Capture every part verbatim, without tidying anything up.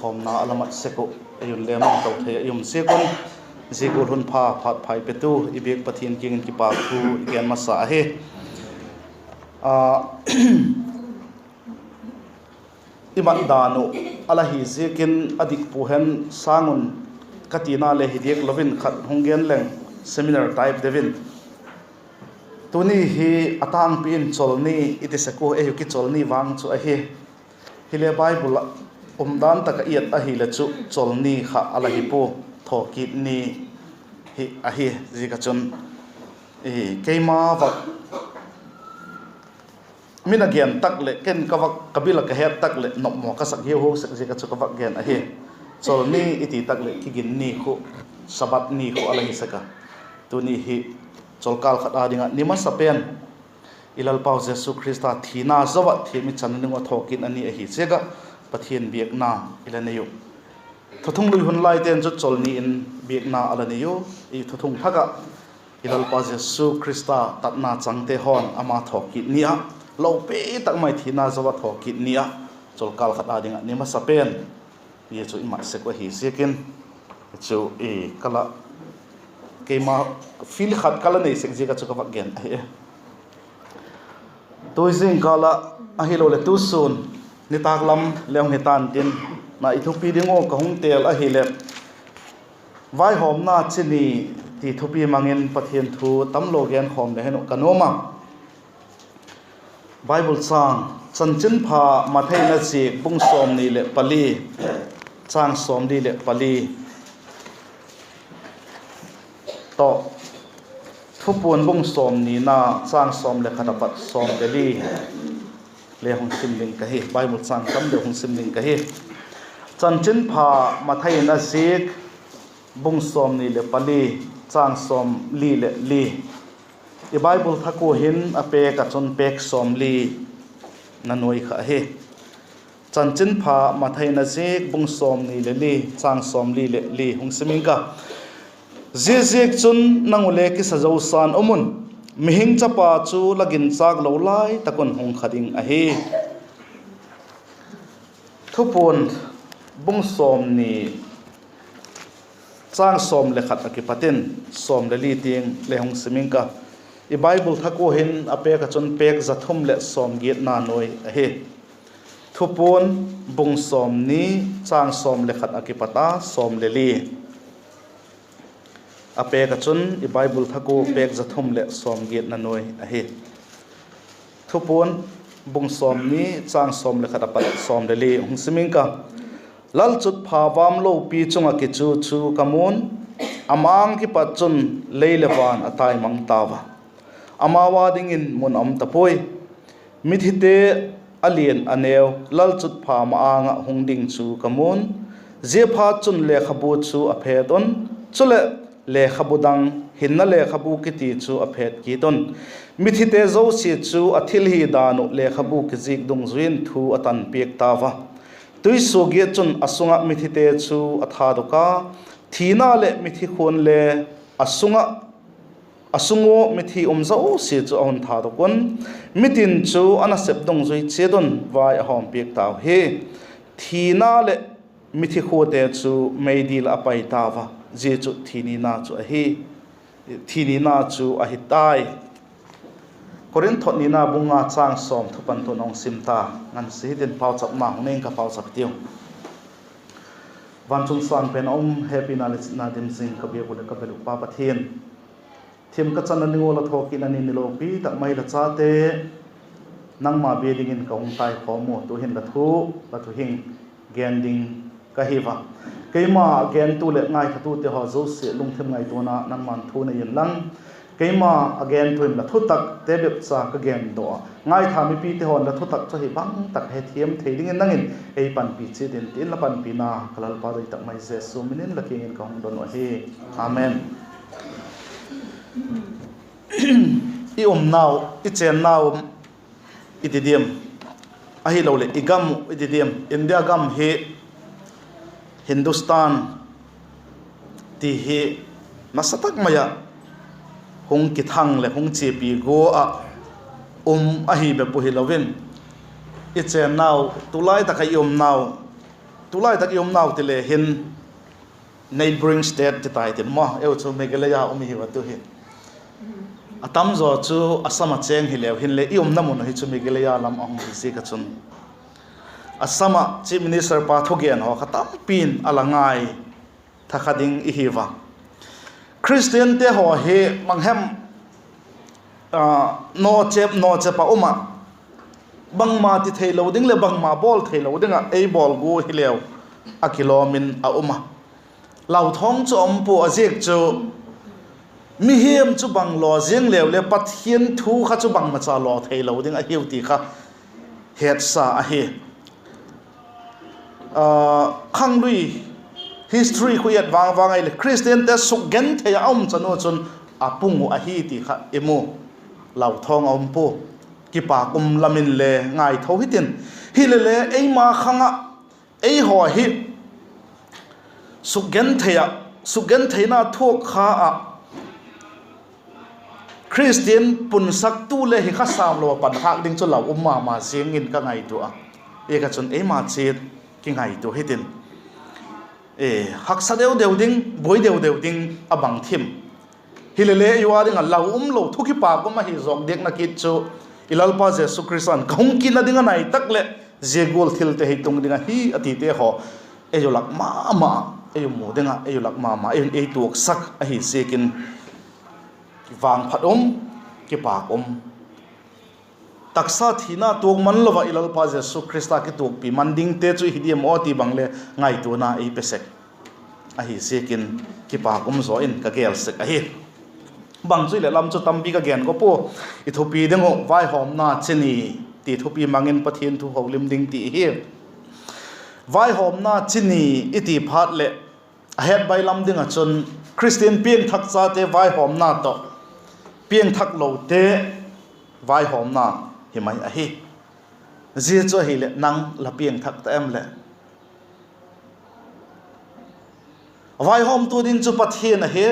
Hawmna a la mat sek uh, ei un le mang to thei ah i um ziak un, zia gual hun pha phat phai petu i biak Pathian kiang in kipak thu i gen masa ahi. A, i mat dan uh a la hi ziakin a dik pua hen sâng un ka tina le hi diak lo in khat hung gen leng, seminar type deu in. Tuni hi a tângpi in cholni i ti sek ua, ei uh kichol ni vang chu ahi. Hile Bible ah umdan tak ah i et ahile chu cholni kha a la hi pua, thawkit ni hi ahi ziak ah chun, keima vak min a gen tak leh ken ka vak, ka bil ah ka het tak leh nopmaw ka sak hiau hiau sek ziak ah chu ka vak gen ahi. Cholni i ti tak leh kigin ni khu, Sabbath ni khu a la hi sek a. Tuni hi cholkâl khat â ding ah ni masa pen i Lalpau Jesu Khrista thina zo ah thiam i chan ding ua thawkit a ni ahi ziak ah Pathian biakna i la nei uh. Thuthunglui hun laite'n chu cholni in biakna a la nei uh. I thuthung thak ah i Lalpa Jesu Khrista tatna changte haw'n ama thawkit ni ah, lopi tak mai thina zo ah thawkit ni ah, cholkâl khat â ding ah ni masa pen zia chu i mat sek uh ahi ziakin, chu i ka la, keima feel khat ka la nei sek ziak ah chu ka vak gen ahi. Tu zingkâl ah ahiloleh tu sûn nitâk lam le hung hi ta'n tin, na i thupi ding ua ka hung têl ahileh, vaihawmna chi ni ti thupi mang in Pathian thu tamlo genkhawm le hen uh ka nuam a. Bible châng, Chanchinpha Mathai in a ziak bung sawmni leh pali, châng sawmli leh pali tawh, Thupuan bung sawmnina, châng sawm le khat a pat sawm le li le hung sim ding ka hi. Bible châng tam deu hung sim ding ka hi. Chanchinpha Mathai in a ziak bung sawmni leh pali, châng sawmli leh li. I Bible thak ua hin a pêk ah chun pêk sawmli na nuai kha ahi. Chanchinpha Mathai in a ziak bung sawmni leh li, châng sawmli leh li hung sim ing ka. Ziaziakchun nang u le kisa zosa'n um un, Mihing Chapa chu la ginchâk lo lai tak un hung kha ding ahi. Thupuan bung sawmni, châng sawm le khat a kipat in sawm le li tiang le hung sim ing ka. I Bible thak ua hin a pêk ah chun pêk za thum leh sawmgiatna nuai ahi. Thupuan bung sawmni, châng sawm le khat a kipat a sawm le li. A pêk ah chun i Bible thak ua pêk za thum leh sawmgiatna nuai ahi. Thupuan bung sawmni, châng sawm le khat a pat sawm le li hung sim ing ka. Lalchutpha vâm lopi chung ah kichu chu ka mu'n, a ma-âng kipat chun lei leh van a tai mang tau a, amau â dingin mun a um ta puai. Mithite a lian a neu lalchutpha ma-âng ah hung ding chu ka mu'n, ziaphatchun lekhabu chu a phet un, chuleh lekhabu dang, hinna lekhabu kiti chu a phet kit un. Mithite zosia chu a thilhidan uh lekhabu kizik dungzui in thu a tanpiak tau a. Tuisuagiat chun a sung ah mithite chu a thadok a, thina leh mithi khuan le a sung ah, a sung ua mithi um zosia chu a hun thadok un. Mitin chu a nasep dungzui chiat un vai a hawmpiak tau hi. Thina leh mithi khuate chu meidil ah a pai tau a, zia chu thi nina chu ahi. Thi nina chu ahi tai. Korinth thot nina bung nga châng sawm thu pan tun a hung sim ta, ngansia hitin pauchapna hung nei ing ka, pauchap tiu. Vanchung sâng pen a um, hepina leh chitna dim zing ka biak uh leh ka bel uh Pa Pathian, thiam ka channa ding ua la thawkit a ni, ni lopi tak mai la chate nangma bia dingin ka hung taikhawm ua, tu'hin la thu, la thuhing gen ding ka hi a. Keima gentu leh ngaithatute haw zosia lungthim ngaituana nangma'n thu nei inlang, keima a gentu in la thutakte bepcha ka gen daw a, ngaitha mipite haw'n la thutak chu ahi bang tak hethiam thei dingin nang in ei panpi chiat in, ti'n la panpina ka Lalpa doi tak mai Jesu min in la kiang in ka hung don uh ahi. Amen. I umnau, i chênnau i ti diam, ahiloleh i gam i ti diam, India gam hi Hindustan ti hi nasa tak mai ah hung kithang leh hung chiapi gua ah um ahi bep uh hilo in, i chênnau, tulai tak ah i umnau tulai tak i umnau ti le hin neighbouring state ti tai tin maw, eu chu Meghalaya um i hiu a tu hin. A tam zaw chu Assam a chêng hileu hinle i umna mun uh hi chu Meghalaya lam a hung hi ziak ah chun Assam ah Chief Minister pa thugen haw kha tampi'n a la ngai tha kha ding i hiu a. Khristiante haw hi bang hem, nawchep nawchep ah um ah, bangma ti theilo ding leh bangma bawl theilo ding ah ei bawl gu hileu a kilawm in a um a. Lauthawng chu a um pua, a ziak chu mihing chu bang law ziang leu le Pathian thu kha chu bangmacha law theilo ding ahiu ti kha hetsa ahi. Khanglui history khu i et vang vang ahileh Khristiante sukgenthei ah a um chan u chun a pung uh ahi ti kha i mu. Lauthawng a um pua, kipâk um lam in le ngaitho hitin. Hilele eima khang ah, eihaw hi sukgenthei ah, sukgentheina thuak kha ah Khristian punsaktu le hi kha sâmlo ah pankhâk ding chu lau um ma ma ziang in ka ngaitua a. Ziak ah chun eima chiat kingaitua hitin, haksa deu deu ding, buai deu deu ding a bang thim. Hilele ei ua ding ah lau umlo thu kipâk um ahi zawk diakna kit chu i Lalpa Jesu Khrista'n ka hung kitna ding a nai tak leh zia gual thilte hi tung ding ahi a tite haw ei u lak ma ma, ei u mu ding ah ei u lak ma ma, ei un ei tuaksak ahi ziakin vangphat um, kipâk um, taksa thina tuak man lo ah i Lalpa Jesu Khrista kituakpi man dingte chu i hi diam aw ti bang le ngaituana ei pe sek ahi ziakin kipâk um zaw in ka gel sek ahi. Bang chu i leh lam chu tampi ka gen ka pua, i thupi ding uh vaihawmna chi ni ti thupi mang in Pathian thu holim ding ti hi. Vaihawmna chi ni i ti phat leh a het bailam ding ah chun Khristian piangthak chate vaihawmna tawh piangthaklote vaihawmna hi mai ahi. Zia chu ahileh nang la piangthak ta em leh? Vaihawmtu ding chu Pathian ahi.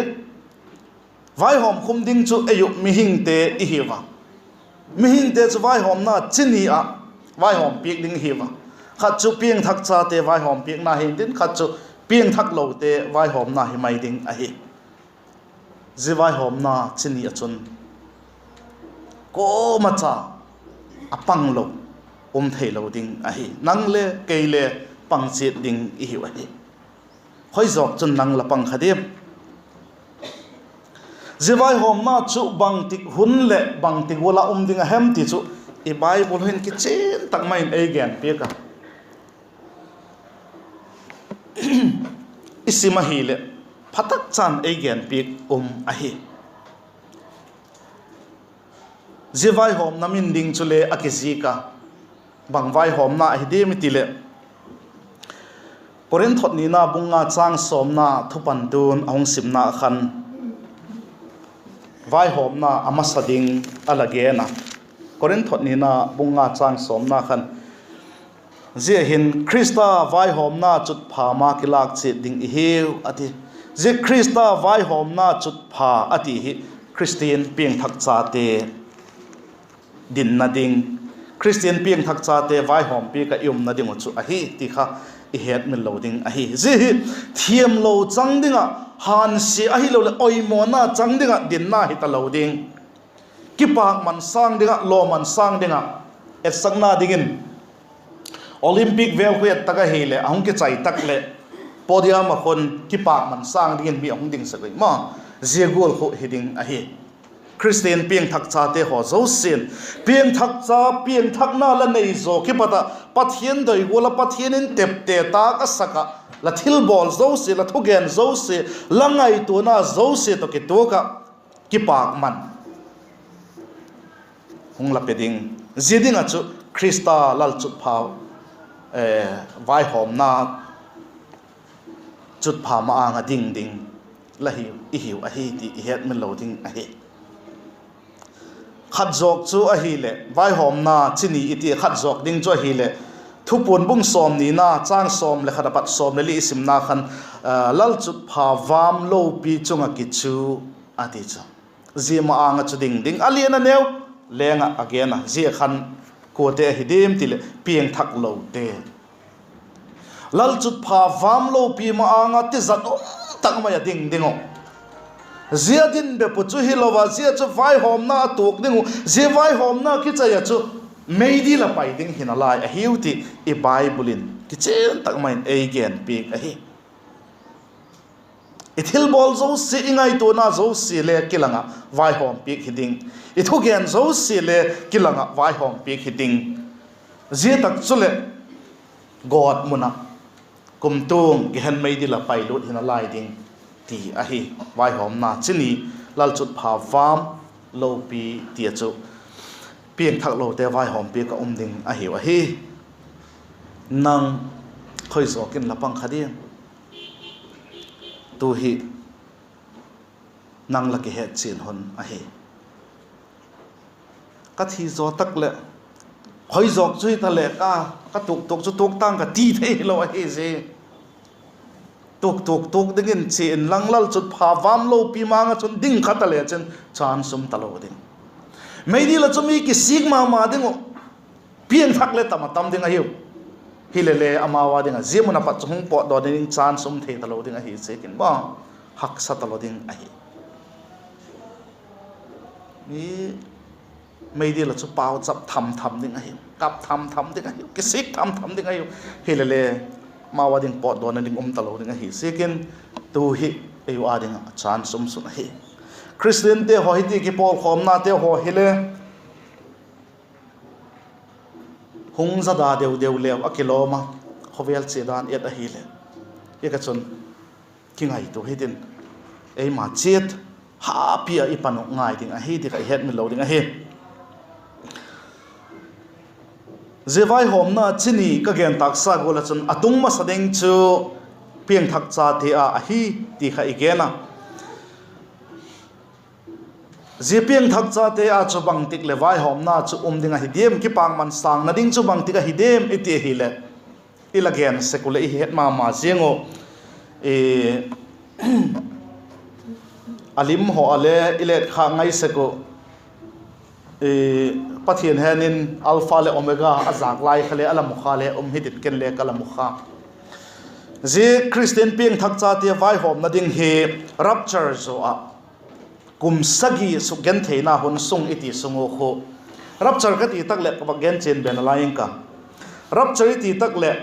Vaihawm khum ding chu ei uh mihingte i hiu a. Mihingte chu vaihawmna chi ni ah vaihawm piak ding i hiu a. Khat chu piangthak chate vaihawm piakna hi'ntin, khat chu piangthaklote vaihawmna hi mai ding ahi. Zia vaihawmna chi ni ah chun kuama cha a panglo um theilo ding ahi. Nang le kei le pang chiat ding i hiu ahi. Khoi zawk chun nang la pang kha diam? Zia vaihawmna chu bangtik hun leh bangtik gual ah um ding a hem ti chu i Bible hin kichian tak mai in ei gen piak a. I sim ahileh pha tak chan ei gen piak um ahi. Zia vaihawmna min ding chule a kizik a, bang vaihawmna ahi diam i ti leh, Korinth thot nina bung nga châng sawmna thupan tun a hung simna khan vaihawmna a masa ding a la gen a. Korinth thot nina bung nga châng sawmna khan, zia hin Khrista vaihawmna chutpha ma kilâk chiat ding i hiu a ti. Zia Khrista vaihawmna chutpha a ti hi Khristian piangthak chate dinna ding, Khristian piangthak chate vaihawm piak ah i umna ding uh chu ahi ti kha i hetmil lo ding ahi. Zia hi thiamlo chang ding ah, hânsia ahiloleh oimawna chang ding ah dinna hi talo ding. Kipâkman sâng ding ah, lawman sâng ding ah, etsakna dingin Olympic vêl khu et tak ahileh a hung kichai tak leh podium ah khun kipâkman sâng dingin mi a hung ding sek ui ma, zia gual khu hi ding ahi. Khristian piangthak chate haw zosia'n, piangthak cha, piangthakna la nei zaw kipat ah Pathian doi gual ah Pathian in tepte tâk a sak ah, la thilbawl zosia, la thugen zosia, la ngaituana zosia tawh kituak ah kipâkman hung la pe ding. Zia ding ah chu Khrista lalchutpha, vaihawmna chutpha ma-âng ah ding ding la hi, i hiu ahi ti i hetmil lo ding ahi. Khat zawk chu ahileh, vaihawmna chi ni i ti khat zawk ding chu ahileh, Thupuan bung sawmnina châng sawm leh khat apat sawm leh li i simna khan, lalchutpha vam lopi chung ah kichu a ti chu. Zia ma-âng ah chu ding ding a lian a neu leng ah a gen a, zia khan kuate ahi diam ti leh piangthaklote. Lalchutpha vam lopi ma-âng ah tizat um tak mai a ding ding uh. Zia din bep uh chu hilo a, zia chu vaihawmna a tuak ding uh, zia vaihawmna kichai ah chu meidil ah pai ding hi nalai ahiu ti i Bible in kichian tak mai in ei genpiak ahi. I thilbawl zosia, i ngaituana zosia le kilang ah vaihawmpiak hi ding. I thugen zosia le kilang ah vaihawmpiak hi ding. Zia tak chuleh gawt mun ah kumtuang kihen meidil ah pailut hi nalai ding ti ahi. Vaihawmna chi ni, Lalchutpha vam lopi ti ah chu piangthaklote vaihawmpiak ah um ding ahiu ahi. Nang khoizawk in la pang kha diam? Tu hi nang la kihetchian hun ahi. Ka thi zaw tak leh, khoizawk chu hita leh ka, ka tuaktuak chu tuak tang ka ti thei hilo ahi zi. Tuaktuak tuak dingin chia inlang, Lalchutpha vam lopi ma-âng ah chun ding kha ta le chin chance um talo ding. Meidil ah chu mi kisik ma ma ding uh, piangthak le tam a tam ding ahiu. Hilele amau â ding ah zia mun ah pat chu hung pawtdaw ding chance um thei talo ding ahi ziakin ba, haksa talo ding ahi. Meidil ah chu pauchap tham tham ding ahiu, kap tham tham ding ahiu, kisik tham tham ding ahiu. Hilele amau â ding pawtdawna ding um talo ding ahi ziakin, tu hi ei u â ding ah chance um sun ahi. Khristiante haw hiti kipawlkhawmnate haw hile hung zada deu deu leu a kilawm a, khawvel chia dan et ahileh, i ka chun kingaitua hitin, eima chiat hapi ah i pan uh ngai ding ahi ti kha i hetmil lo ding ahi. Zia vaihawmna chi ni ka gen tâksa gual ah chun a tung masa ding chu piangthak chate â ahi ti kha i gen a. Zia piangthak chate â chu bangtik leh vaihawmna chu um ding ahi diam, kipakman sângna ding chu bangtik ahi diam i ti ahileh, i la gen sek uh leh i het ma ma ziang uh. A lim haw ah le i let kha ngai sek uh. Pathian hen in Alpha leh Omega a zâk lai kha le a la mu kha le um hitin, ken le ka la mu kha. Zia Khristian piangthak chate vaihawmna ding hi rapture zaw ah kum sagi sukgentheina hun sung i ti sung uh khu, rapture ka ti tak leh ka vak gen chian ben a lai ing ka. Rapture i ti tak leh,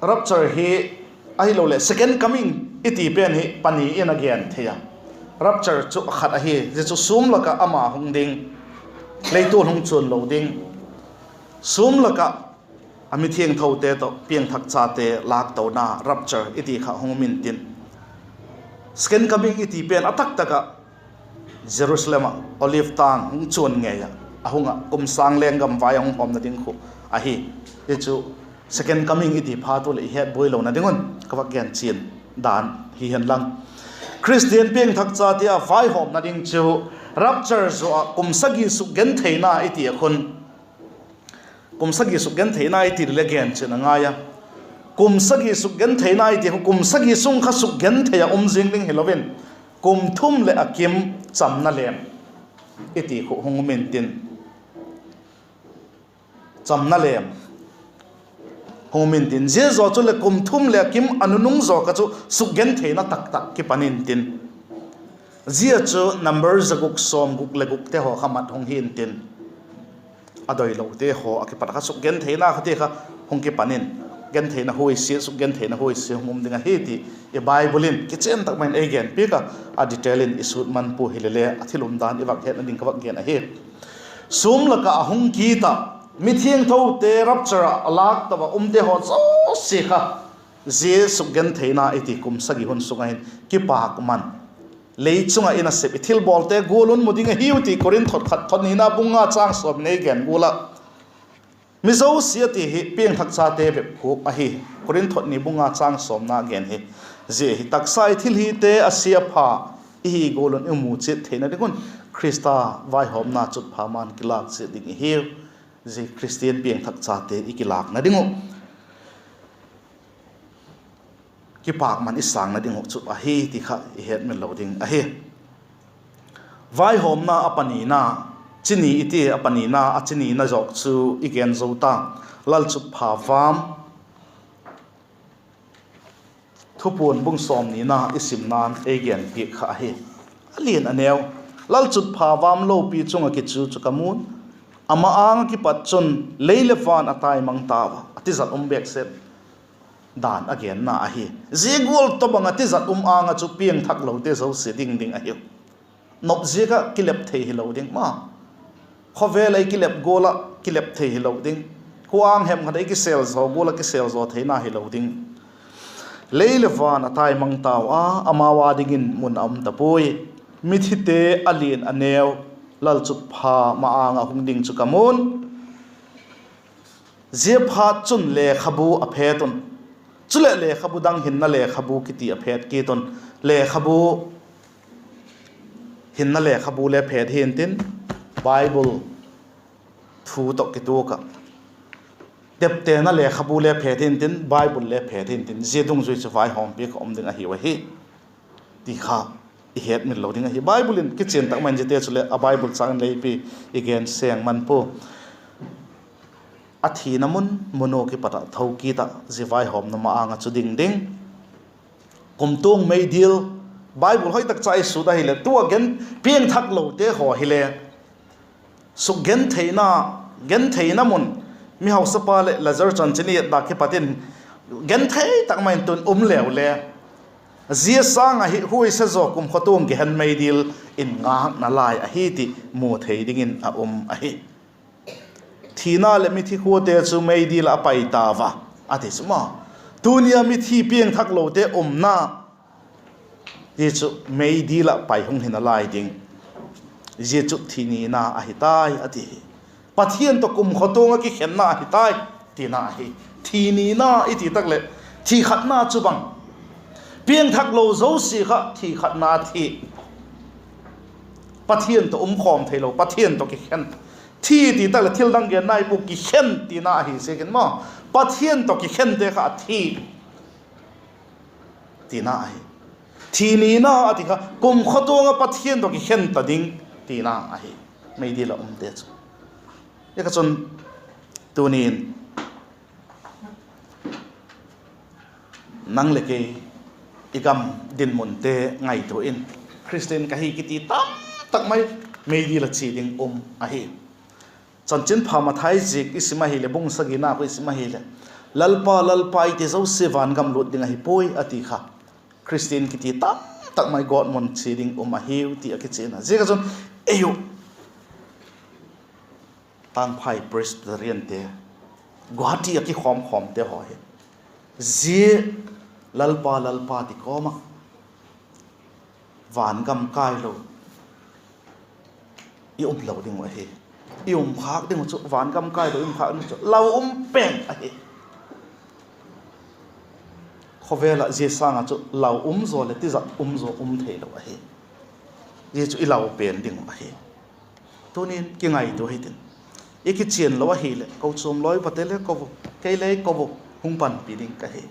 rapture hi ahiloleh second coming i ti pen hi pani in a gen thei a. Rapture chu a khat ahi, zia chu sûm lak ah ama hung ding, leitual hung chuan lo ding, sûm lak ah a mithiangthote tawh piangthak chate lâktona rapture i ti kha hung um intin, second coming i ti pen a taktak ah Jerusalem ah Olive tâng hung chuan ngei ah, a hung ah kum sâng lenggam vai a hung hawmna ding khu ahi. Hi chu second coming i ti phat u leh i hetbuai lona ding un ka vak gen chian dan hi hen lang. Khristian piangthak chate a vaihawmna ding chu rapture zaw ah kum sagi sukgentheina i ti a khun, kum sagi sukgentheina i ti le gen chian a ngai a. Kum sagi sukgentheina i ti khu kum sagi sung kha sukgenthei ah um zing ding hilo in, kum thum leh a kim chamna lem i ti khu hung um intin, chamna lem hung um intin, zia zaw chu leh kum thum leh a kim a nunung zaw kha chu sukgentheina taktak kipan intin, zia chu number za guk sawm guk leh gukte haw kha mat hung hi intin, a doilote haw a kipat kha sukgentheina kha ti kha hung kipan in, gentheina huaisia, sukgentheina huaisia hung um ding ahi ti i Bible in kichian tak mai in ei genpiak a, a detail in i sut man pua hilele a thil umdan i vak hetna ding ka vak gen ahi. Sûm lak ah a hung kit ah, mithiangthote rapture ah a lâk to ah umte haw zosia kha, zia sukgentheina i ti kum sagi hun sung ah hin kipakman, lei chung ah i nasep i thilbawlte gual un mu ding ahiu ti Korinth khat thot nina bung nga châng sawm in ei gen gual ah, mi zosia ti hi piangthak chate bep huap ahi. Korinth thot ni bung nga châng sawmna gen hi zia hi: Taksa i thil hite a sia pha i hi gual un i mu chiat theina ding un Khrista vaihawmna chutpha ma'n kilâk chiat ding i hiu. Zia Khristian piangthak chate i kilâkna ding uh, kipakman i sângna ding uh chu ahi ti kha i hetmil lo ding ahi. Vaihawmna a panina, chi ni i ti a panina, a chi nina zawk chu i gen zo ta. Lalchutpha vam Thupuan bung sawmnina i simna'n ei gen piak kha ahi. A lian a neu, Lalchutpha vâm lopi chung ah kichu chu ka mu'n, a ma-âng ah kipat chun lei leh van a taimang tau a, a tizat um bêk set dan a genna ahi. Zia gual tawhbang a tizat um âng ah chu piangthaklote zosia ding ding ahiu. Nop ziak ah kilep thei hilo ding ma. Khawvel ah i kilep gual ah kilep thei hilo ding. Khua-âng hemkhat ah i kisêl zaw gual ah kisêl zaw theina hilo ding. Lei leh van a taimang tau a, amau â dingin mun a um ta puai. Mithite a lian a neu, Lalchutpha ma-âng ah hung ding chu ka mu'n, zia phat chun lekhabu a phet un. Chuleh lekhabu dang, hinna lekhabu kiti a phet kit un. Lekhabu, hinna lekhabu le phet hi'ntin, Bible thu tawh kituak ah, teptena lekhabu le phet hi'ntin, Bible le phet hi'ntin, zia dungzui chu vaihawmpi kha um ding ahiu ahi ti kha i hetmil lo ding ahi. Bible in kichian tak ma in ziate chuleh a Bible châng in lei pi i gen seng man pua. A thina mun mun uh kipat ah tho kit ah zia vaihawmna ma-âng ah chu ding ding. Kumtuang meidil, Bible hoi tak cha i sut ahileh, tua gen, piangthaklote haw hile sukgentheina, gentheina mun, mihausapa leh Lazar chanchin i et dak kipat in, genthei tak ma in tun um leu le, zia sâng ahi huaise zaw kumkhawtuang gehen meidil in ngâkna lai ahi ti mu thei dingin a um ahi. Thina leh mithi khuate chu meidil ah a pai tau a, a ti chu maw. Tuni a mithi piangthaklote umna, zia chu meidil ah pai hung hina lai ding. Zia chu thi nina ahi tai a ti hi. Pathian tawh kumkhawtuang ah kikhenna ahi tai tina ahi. Thi nina i ti tak leh, thi khatna chu bang, piangthaklo zosia kha thi khatna thi. Pathian tawh um khawm theilo, Pathian tawh kikhen. Thi ti tak leh thil dang genna i pua, kikhen tina ahi ziakin maw, Pathian tawh kikhente kha a thi tina ahi. Thi nina a ti kha kumkhawtuang ah Pathian tawh kikhen ta ding tina ahi, meidil ah umte chu. Zia kha chun, tuni'n nang leh kei i gam dinmunte ngaitua in, Khristian ka hi kiti tamtak mai meidil ah chia ding um ahi. Chanchinpha Mathai ziak i sim ahileh, bung sagina khu i sim ahileh, Lalpa, Lalpa, i ti zosia vangam lut ding ahi puai, a ti kha. Khristian kiti tamtak mai gawtmun chia ding um ahiu ti a kichian a. Ziak ah chun, ei uh Tangphai Presbyteriante, Guwahati ah kikhawmkhawmte haw hi, zia Lalpa, Lalpa ti kawm ah vangam kai lo i um lo ding uh ahi. I um khâk ding uh chu, vangam kai lo i um khâk ding uh chu lau um pen ahi. Khawvel ah zia sâng ah chu lau um zaw leh tizat um zaw um theilo ahi. Zia chu i lau pen ding uh ahi. Tuni'n kingaitua hitin, i kichian lo ahileh, kochuam lawipate le ko u, kei le ko u, hung panpi ding ka hi.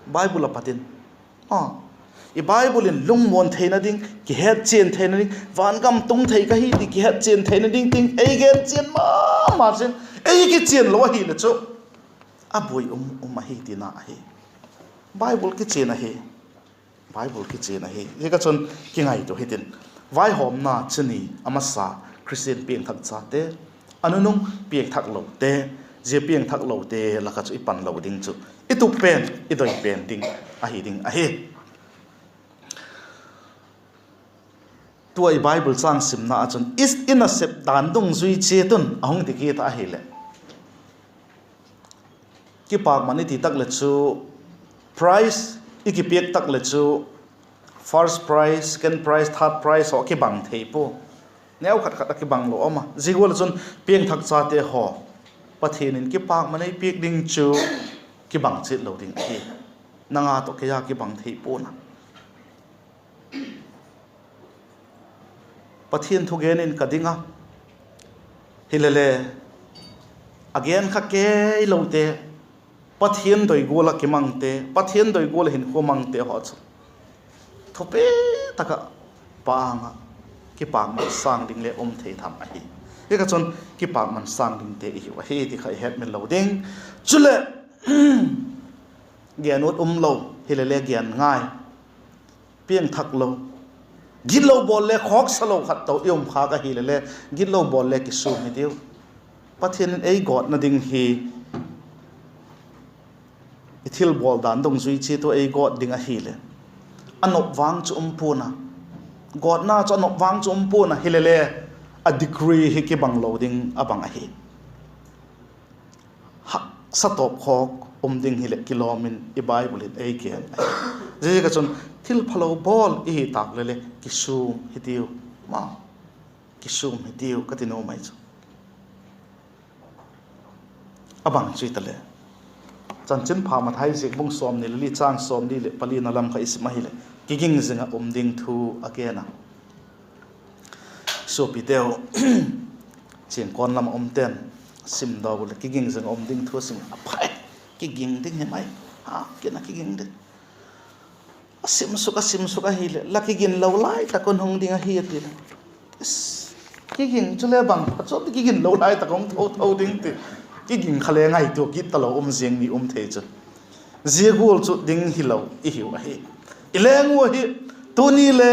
Bible ah pat in, a, i Bible in lungmuan theina ding, kihetchian theina ding, vangam tung thei ka hi ti kihetchian theina ding ting ei genchian ma ma sin, ei kichian lo ahileh chu, a buai um um ahi tina ahi. Bible kichian ahi. Bible kichian ahi. Ziak ah chun kingaitua hitin, vaihawmna chuni a masa, Khristian piangthak chate, a nunung piangthaklote, zia piangthaklote lak ah chu i pan lo ding chu, i tup pen, i doi pen ding ahi ding ahi. Tua i Bible châng simna ah chun, i nasep dan dungzui chiat un a hung ti kit ahileh, kipakman i ti tak leh chu, prize i kipiak tak leh chu, first prize, second prize, third prize haw kibang thei pua. Neu khat khat ah kibang lo um a. Zia gual ah chun piangthak chate haw, Pathian in kipakman ei piak ding chu kibang chiat lo ding ahi. Nang a tawh kei a kibang thei pua'n a. Pathian thugen in ka ding a, hilele, a gen kha kei lote, Pathian doi gual ah kimangte, Pathian doi gual ah hinkhua mangte haw chu, thupi tak ah Pa âng ah kipakman sâng ding le um thei tham ahi. Hi kha chun kipakman sâng dingte i hiu ahi ti kha i hetmil lo ding. Chuleh, gen ut um lo, hilele gen ngai, piangthak lo, gitlo bawl le khawksa lo khat tawh i um khâk ahilele, gitlo bawl le kisûm hitiu. Pathian in ei gawtna ding hi i thilbawl dan dungzui chiat ua ei gawt ding ahileh, a nop vang chu um pua'n a, gawtna chu a nop vang chu um pua'n a, hilele a degree hi kibang lo ding a bang ahi. Haksa tawp khawk um ding hileh kilawm in i Bible in ei gen ahi. Ziaziak ah chun thilphalo bawl i hi tâk leh le kisûm hitiu, ma, kisûm hitiu ka ti nuam ai chu. A bang chu hitaleh, Chanchinpha Mathai ziak bung sawmni leh li châng sawmli leh palina lam kha i sim ahileh kiging zing ah um ding thu a gen a. Suapiteu, chiangkawn lam ah umte'n sim daw u leh kiging zing ah um ding thu a sim a phai. Kiging ding hi mai, a kin a kiging ding. A sim suk, a sim suk ahileh, la kigin lo lai tak un hung ding ahi a ti leh, kiging chule bang pha chu, kigin lo lai tak hung tho tho ding ti. Kiging kha le ngaitua kit talo um ziang mi um thei chu. Zia gual chu ding hilo i hiu ahi. I leng ua hi, tuni le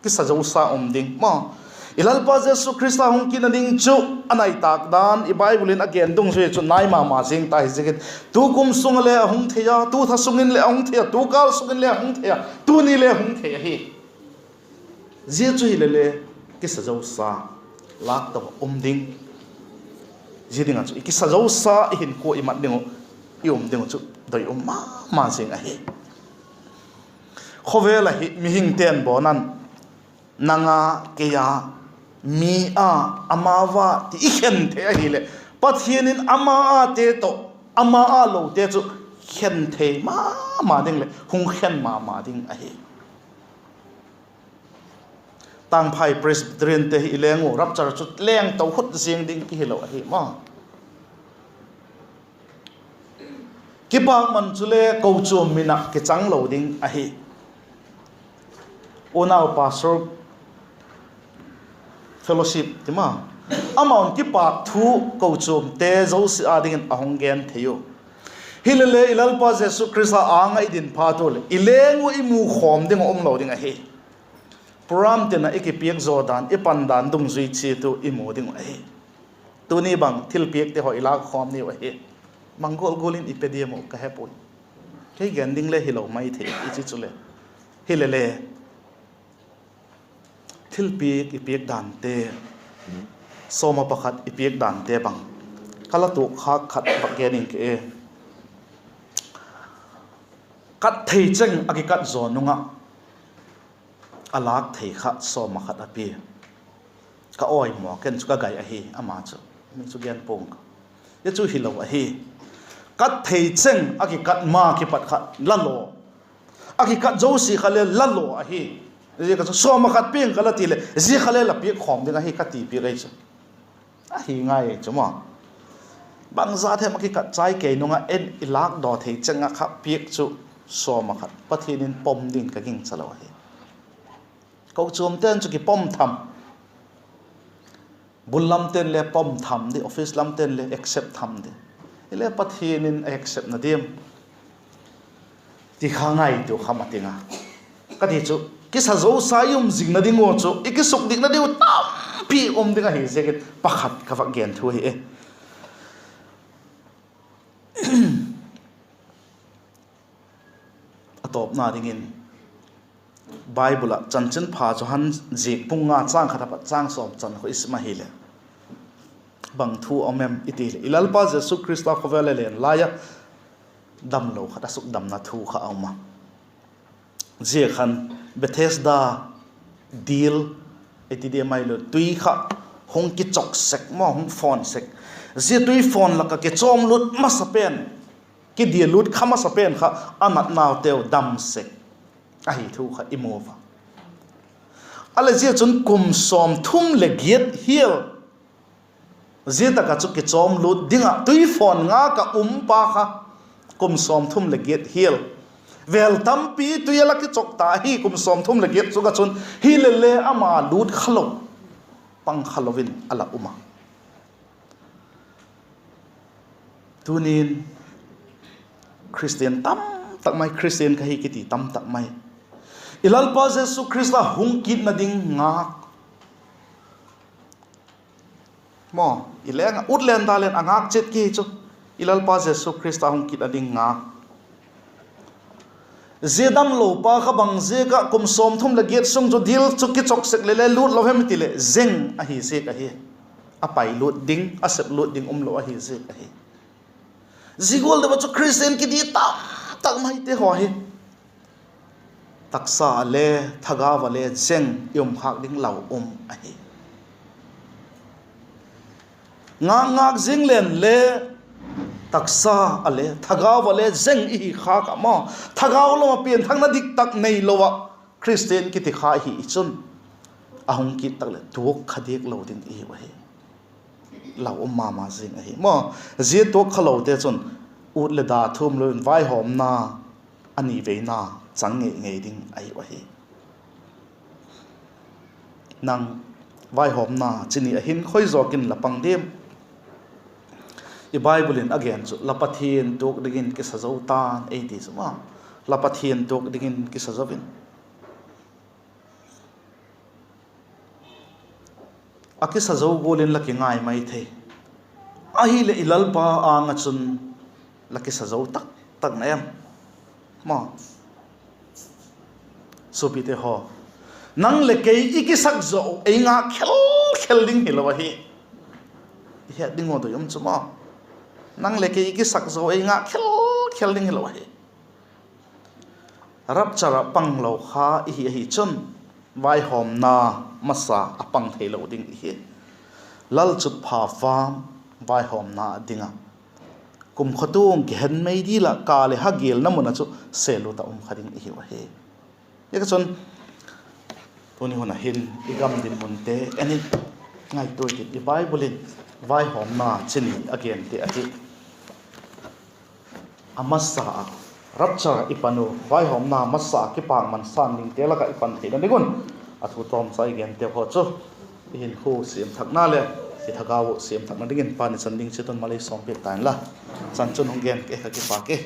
kisa zosa um ding maw. I Lalpa Jesu Khrista hung kitna ding chu a nai tâk dan i Bible in a gen dungzui chu nai ma ma zing ta hi ziakin, tukum sung ah le a hung thei a, tu tha sung in le a hung thei a, tu kâl sung in le a hung thei a, tuni le hung thei ahi. Zia chu hilele kisa zosa lâk tawh um ding. Zia ding ah chu i kisa zosa i hinkhua i mat ding uh, i um ding uh chu doi um ma ma zing ahi. Khawvel ah hi mihingte'n bawn an, nang a, kei a, mi a, ama a ti i khen thei ahileh, Pathian in ama ate tawh ama a lote chu khen thei ma ma ding leh hung khen ma ma ding ahi. Tangphai Presbyteriante hi i leng u rapture chu leng to khut ziang ding kihilo ahi maw. Kipakman chule kochuam min ah kichang lo ding ahi. Unau Pastor Fellowship ti ma, amau'n kipâk thu kochuamte zosia â dingin a hung gen thei u. Hilele i Lalpa Jesu Khrista âng ah i din phat u leh i leng u i mu khawm ding uh um lo ding ahi. Program tin ah i kipiak zaw dan, i pan dan dungzui chiat u i mu ding uh ahi. Tuni bang thilpiakte haw i lâk khawm niu ahi. Bang gual gual in i pe diam uh ka he puai. Kei gen ding le hilo mai thei i chi chule, hilele thilpiak i piak dante, sawm ah pakhat i piak dante bang, ka la tuak khâk khat vak gen ing ke e. Kat thei cheng a kikat zaw nung ah a lâk thei kha sawm ah khat a pia. Ka awi maw, ken chu ka gai ahi, ama chu, mi chu gen pua'ng ka. Zia chu hilo ahi. Kat thei cheng a kikat ma kipat kha la law, a kikat zosia kha le la law ahi. Zia kha chu sawm ah khat pia'ng ka la ti leh, zia kha le la piak khawm ding ahi ka ti piak ahi chu. Ahi ngai chu maw. Bangza them a kikat chai kei nung ah en i lâkdaw thei cheng ah kha piak chu sawm ah khat Pathian in pom ding ka gingcha lo ahi. Kochuamte'n chu kipom tham, bul lamte'n le pom tham di, office lamte'n le accept tham di. Hile Pathian in a acceptna diam ti kha ngaitua kha ma ting a. Ka ti chu, kisa zosa i um zingna ding ua chu i kisukdikna diu tampi um ding ahi ziakin pakhat ka vak gen thu hi e. A tawpna dingin, Bible ah Chanchinpha Johan ziak bung nga châng khat apat châng sawm chan khu i sim ahileh, bang thu a um em i ti leh, i Lalpa Jesu Khrista khawvel a len lai a damlo khat a sukdamna thu kha a um a. Zia khan Bethesda dil, i ti diam ahilo, tui kha hung kichok sek maw, hung fawn sek. Zia tui fawn lak ah kichawmlut masa pen, kidial lut kha masa pen kha a natnauteu dam sek ahi thu kha i mu a. A leh zia chun kum sawmthum leh giat hial, zia tak ah chu kichawmlut ding ah tui fawn ngâk ah um pa kha kum sawmthum leh giat hial, vêl tampi tui a la kichok ta ahi kum sawmthum leh giat sung ah chun, hilele ama lût kha lo, pang kha lo in a la um a. Tunin Khristian tamtak tak mai, Khristian ka hi kiti tam tak mai. I Lalpa Jesu Khrista hung kitna ding ngâk. Maw, i leng ah ut len da len a ngâk chiat ki chu, i Lalpa Jesu Khrista hung kitna ding ngâk. Zia damlopa kha bang ziak ah kum sawmthum leh giat sung chu dil chu kichok sek leh le lût lo hem i ti leh zeng ahi ziak ahi. A pai lût ding, a sep lût ding umlo ahi ziak ahi. Zia gual deu ah chu Khristian kiti tam tak maite haw hi taksa ah le, thagau ah le zeng i um khâk ding lau um ahi. Ngâk ngâk ziang len le taksa ah le, thagau ah le zeng i hi khâk ah maw, thagau lam ah pianthakna dik tak neilo ah Khristian kiti kha i hi i chun, a hung kit tak leh tuak kha diak lo ding i hiu ahi. Lau um ma ma zing ahi maw. Zia tuak kha lote chun ut leh da thum lo in vaihawmna a ni veina chang ngei ngei ding ahiu ahi. Nang vaihawmna chi ni ah hin khoi zawk in la pang diam? I Bible in a gen chu, la Pathian tuak dingin kisa zo ta'n ei ti chu maw. La Pathian tuak dingin kisa zo in. A kisa zo gual in la kingai mai thei. Ahileh i Lalpa âng ah chun la kisa zo tak tak na em? Maw, suapite haw, nang leh kei i kisak zo ei ngâk khel khel ding hilo ahi. I het ding uh doi um chu maw. Nang leh kei i kisak zo ei ngâk khel khel ding hilo ahi. Rapture ah panglo kha i hi ahi chun, vaihawmna masa a pang theilo ding i hi. Lalchutpha vang vaihawmna ding ah, kumkhawtuang kihen mei dil ah ka leh ha gelna mun ah chu sel lut ah um kha ding i hiu ahi. Ziak ah chun, tuni hun ah hin i gam dinmunte en in, ngaitua i tin, i Bible in vaihawmna chi ni a gente ahi. A masa ah, rapture ah i pan u, vaihawmna masa ah kipâkman sâng dingte lak ah i pan theina ding un, a thu tawmcha i gente haw chu, i hinkhua siamthakna leh i thagau siamthakna dingin Pa'n i chan ding chiat un malei sawmpiak ta inla. Chan chun hung gen ke, ka kipâk e.